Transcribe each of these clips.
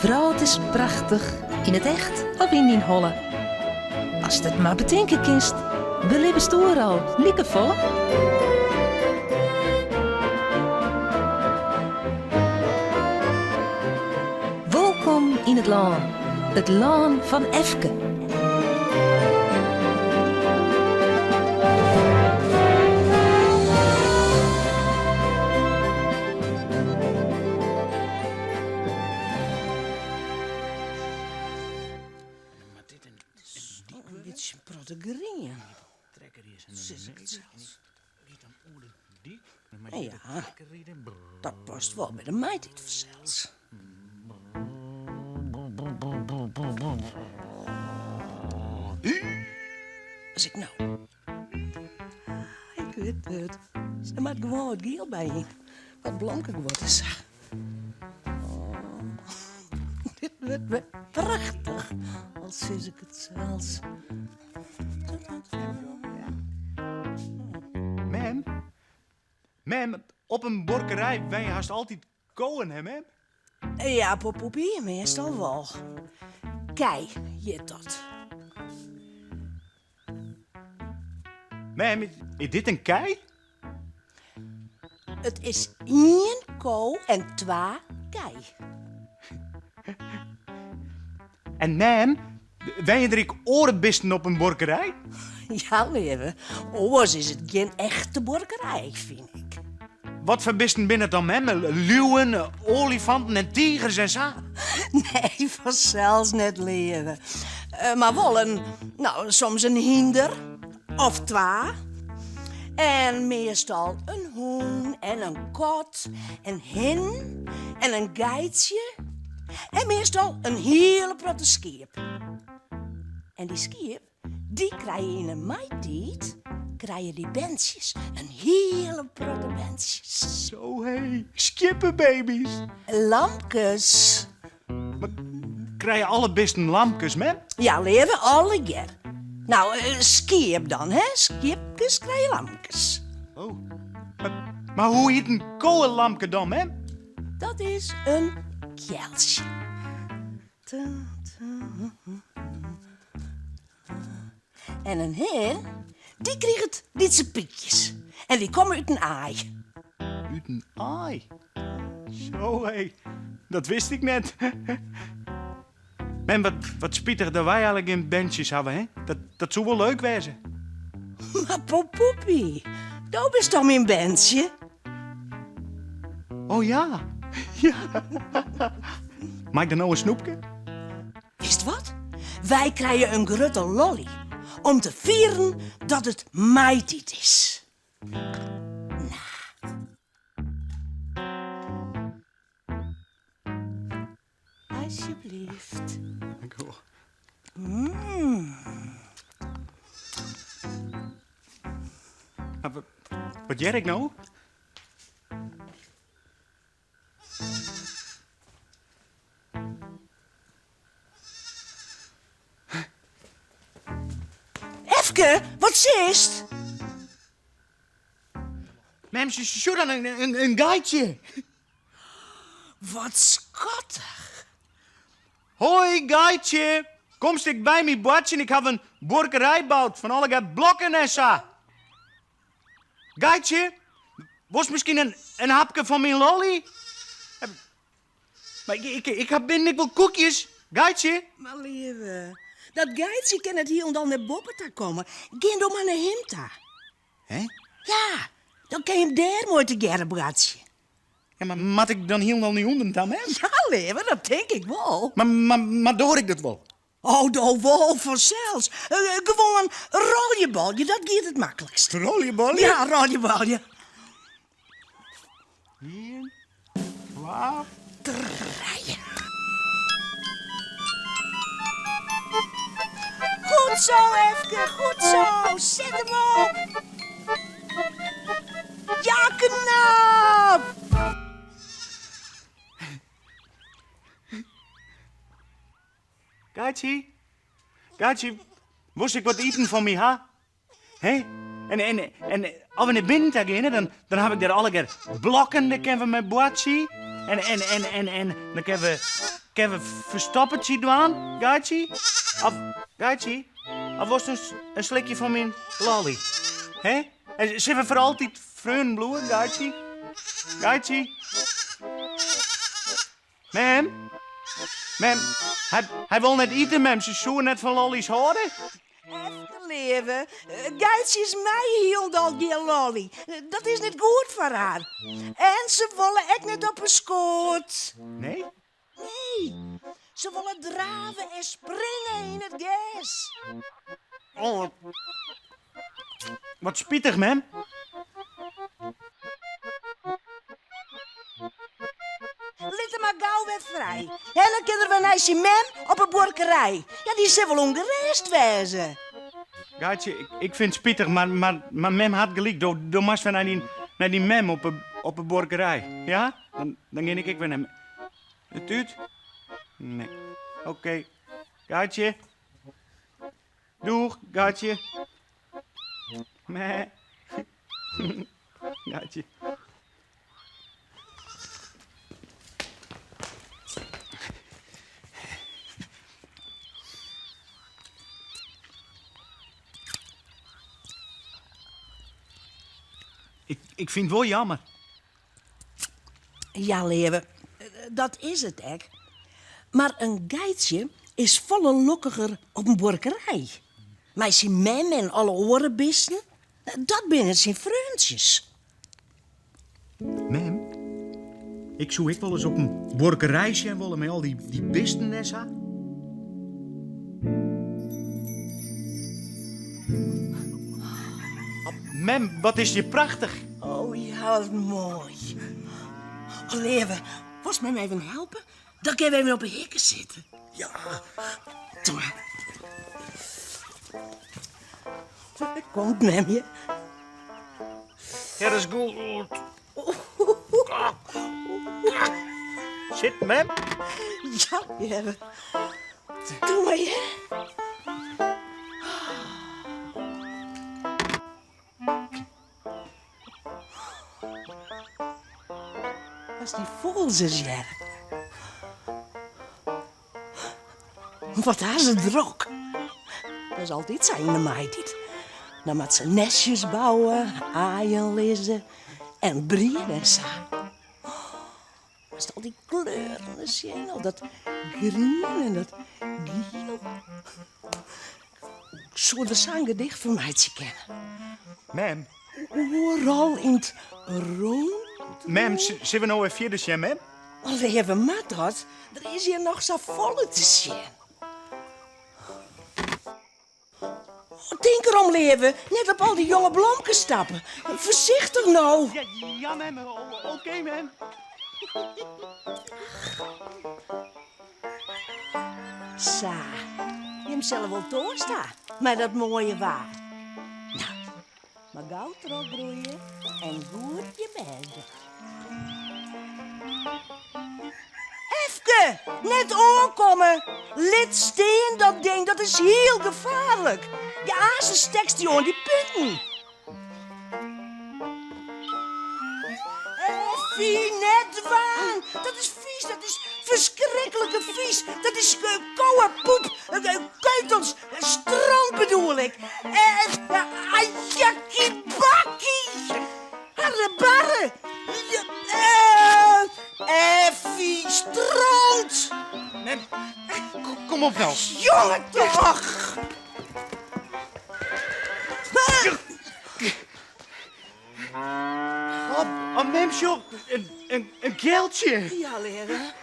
wrâld is prachtich, yn it echt of yn dyn holle. Ast it mar betinke kinst, belibbest oeral likefolle. Wolkom yn it lân, it lân fan Efke. In bytsje protte grien. Sis ik it sels. Ja, dat past wol by de maitiid fansels. As ik no. Ik wit it. Se moat gewoan wat giel by yn. Wat blomkeguod en sa. Oh, dit wurdt wer prachtich, al sis ik it sels. Mem, mem, op in buorkerij wenje hast altyd kowen, hè mem? Ja, Poppie, meastal wol. Kij hjit dat. Mem, is dit in kij? It is ien ko en twa kij. En mem, wenje der ek oare bisten op in buorkerij? Ja, leave, oars is it gjin echte buorkerij, fyn ik. Wat foar bisten binne it dan, mem? Liuwen, oaljefanten en tigers en sa? Nee, fansels net, leave. Mar wol in, no, soms in hynder of twa. En meastal in hûn en in kat en hin en in geitsje. En meastal in hiele protte skiep. En dy skiep, dy krije yn 'e maitiid krije dy berntsjes, in hiele protte berntsjes. Zo hé, skieppebaby's. Lamkes. Mar krije alle bisten lamkes, mem? Ja, leave, allegear. No, skiep dan, hè? Skiepkes krije lamkes. Oh. Mar hoe hjit in kowelamke dan, mem? Dat is in kealtsje. En in hin, dy kriget lytse pykjes. En dy komme út in aai. Út in aai? Zo hé, dat wist ik net. Mem, wat, wat spitich dat wy eigentlik gjin berntsjes hawwe, hè? Dat, dat soe wol leuk wêze. Mar Poppie, do bist toch myn berntsje? Oh ja, ja. Mei ik dan no in snoepke? Witst wat? Wy krije in grutte lolly om te fieren dat it maitiid is. No. Alsjeblieft. Dank u wol. Mm. Wat hear ik no? Efke, wat sist? Mem, sjoch dan, in geitsje. Wat skattich. Hoi geitsje, komst ek by my boartsjen? Ik haw in buorkerij boud fan allegear blokken en sa. Geitsje, wolst miskien in hapke fan myn lolly? Mar ik, ik haw binnen ek wol koekjes, geitsje. Mar leave, dat geitsje kin net hielendal nei boppe ta komme. Gean do mar nei him ta. Hè? Ja, dan kin je him dêr moai tegearre boartsje. Ja, mar moat ik dan hielendal nei ûnderen ta, mem? Ja, leave, dat tink ik wol. Mar, mar, mar doar ik dat wol? Oh, do wol, fansels. Gewoan roljebolje, dat giet it maklikst. Roljebolje? Ja, roljebolje. Ien, twa... Trije. Goed zo, Efke, goed zo. Set him op. Ja, knap! Geitsje, Geitsje, wolst ek wat iten fan my ha? Hè? En, en, en as we nei binnen ta geane, dan, dan haw ik dêr allegear blokken, dêr kinne we mei boartsje. En, en, en, en, en dan kinne we. Kinne we ferstoppertsje dwaan, Geitsje? Of, Geitsje, of wolst in slikje fan myn lolly? Hè? En sille we foar altyd freonen bliuwe, Geitsje? Geitsje? Mem? Mem, hy, hy wol net ite, mem. Se soe net fan lollies hâlde. Efke leave, geitsjes meie hielendal gjin lolly. Dat is net goed foar har. En se wolle ek net op 'e skoat. Nee? Nee, se wolle drave en springe yn it gers. Oh, wat spitich, mem. Lit him mar gau wer frij. En dan kin er wer nei syn mem op 'e buorkerij. Ja, dy sil wol ûngerêst wêze. Geitsje, ik, ik fyn it spitich, mar, mar, mar mem hat gelyk. Do, do moatst wer nei dyn, nei dyn mem op 'e, op 'e buorkerij. Ja? Dan, dan gean ik ek wer nei It út? Nee. Oké. Geitsje. Doeg, Geitsje. Meh. Geitsje. Ik, ik fyn it wol jammer. Ja, leave, dat is it ek. Mar in geitsje is folle lokkiger op in buorkerij. Mei syn mem en alle oare bisten, dat binne syn freontsjes. Mem, ik soe ek wolris op in buorkerij sjen wolle mei al dy, dy bisten en sa. Mem, wat is hjir prachtich. Oh ja, wat moai. Oh, leave, wolst mem even helpe? Dan kinne we even op 'e hikke sitte. Ja. Doe mar. Dêr komt mem je. Ja, dat is goed. Sit, mem. Ja, leave. Doe mar, hear. As dy fûgels ris hearre. Wat ha se drok. Dat is altyd sa yn de maitiid. Dan moat se nestjes bouwe, aaien lizze en briede en sa. Moatst al dy kleuren ris sjen, al dat grien en dat giel. Ik soe der sa in gedicht fan meitsje kinne. Mem. Oeral yn it rûn. Mem, sille we no wer fierder sjen, mem? Oh, leave, moat dat? Der is hjir noch safolle te sjen. Oh, tink derom, leave, net op al dy jonge blomkes stappe. Foarsichtich no. Ja, ja mem, oké, mem. Sa, jim sille wol toarst ha mei dat moaie waar. No, mar gau trochgroeie en goed je bêst dwaan. Efke, net oankomme! Lit stean dat ding, dat is hiel gefaarlik. Je aansen stekst dy oan dy punten. Effie, net dwaan! Dat is fys, dat is ferskriklike fys. Dat is kowepoep, keutels, stront bedoel ik. Ajakkie bakkie! Harrebarre! Effie, stront! Mem, kom op no. Jonge toch! Oh, mem, sjoch, in kealtsje. Ja, leave.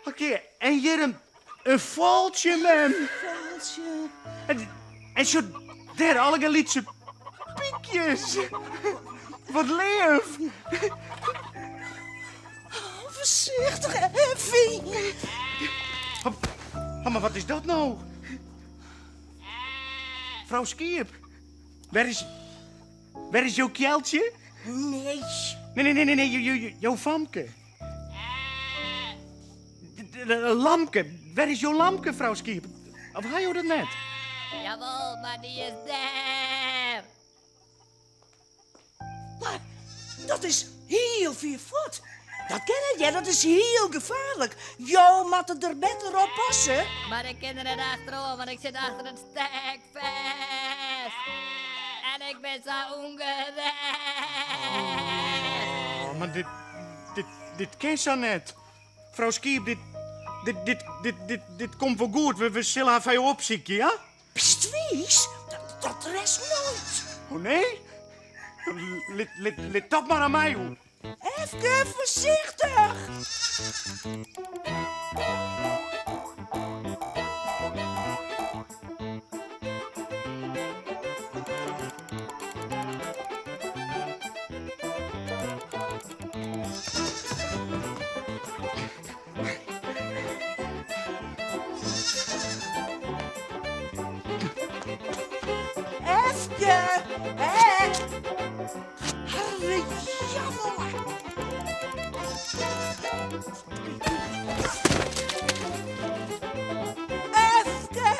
Oké, en hjir in fûgeltsje, mem. Fûgeltsje. En sjoch, dêr allegear lytse pykjes. Wat leaf. Oh, foarsichtich, Effie. Oh, mar wat is dat no? Frou Skiep, wêr is, wêr is jo kealtsje? Nee. Nee, nee, nee, nee, jo famke. Lamke, wêr is jo lamke, frou Skiep? Of ha jo dat net? Jawol, mar dy is dêr. Mar dat is hiel fier fuort. Dat kin net, hear, dat is hiel gefaarlik. Jo moatte der better op passe. Mar ik kin der net achteroan, want ik sit achter it stek fêst. En ik bin sa ûngerêst. Oh, mar dit, dit, dit kin sa net. Frou Skiep, dit, dit, dit, dit, dit, dit komt wol goed. We, we sille har foar jo opsykje, ja? Bist wiis? Dat, dat rêdst noait. Oh nee? Lit, lit, lit dat mar oan my oer. Efke foarsichtich! Efke! Hè? Harre jammer! Efke!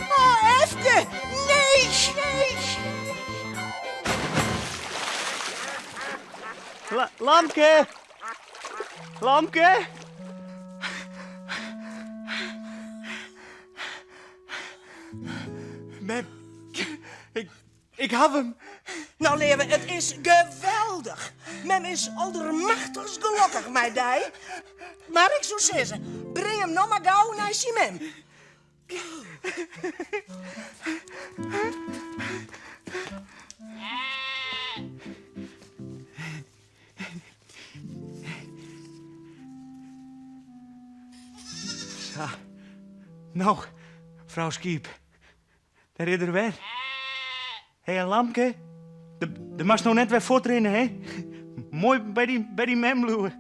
Oh, Efke! Nee, nee! La Lamke! Lamke! Mem, ik, ik haw him. No leave, it is geweldich. Mem is aldermachtichst gelokkich mei dy. Mar ik soe sizze, bring him no mar gau nei syn mem. Sa. No, frou Skiep, dêr is er wer. Hé, en Lamke, do moatst no net wer fuortrinne, hè? Moai by dyn, by dyn mem bliuwe.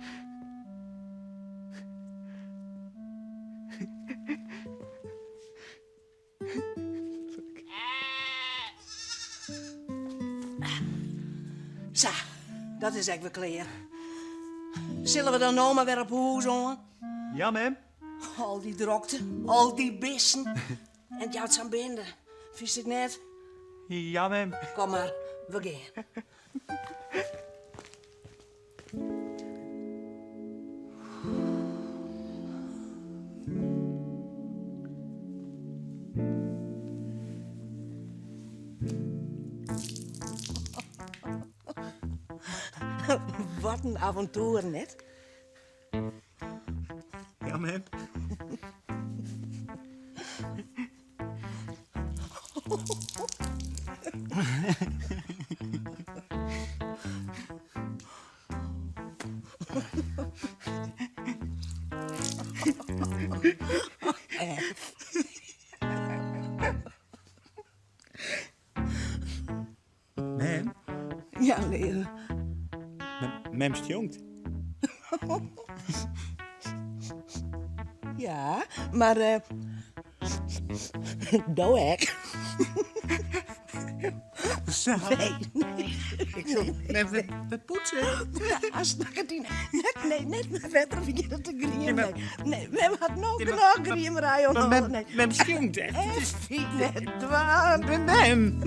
Sa, dat is ek wer klear. Sille we dan no mar wer op hûs oan? Ja, mem. Al dy drokte, al dy bisten. En it jout sa'n binde. Fynst it net? Ja, mem. Kom mar, we gean. Wat in avontoer, net? Ja, mem. Mem? Ja, leave. Mem stjonkt. Ja, mar uh, do ek. Sa. Nee, nee. Ik sil mem wer poetse. As net, nee, net mei wetter begjinne te griemen. Nee, mem hat no genôch griemerij oan de Nee. Mem stjonkt echt. Effie, net dwaan. Mem.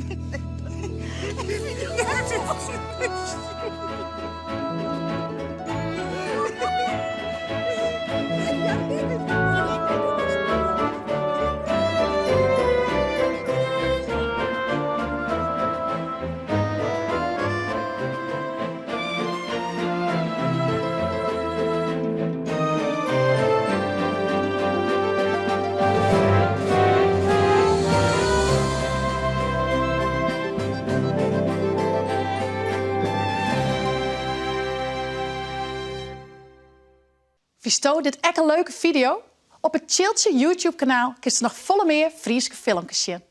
Fynsto dit ek in leuke fideo? Op it Tsjiltsje YouTube-kanaal kinst noch folle mear Fryske filmkes sjen.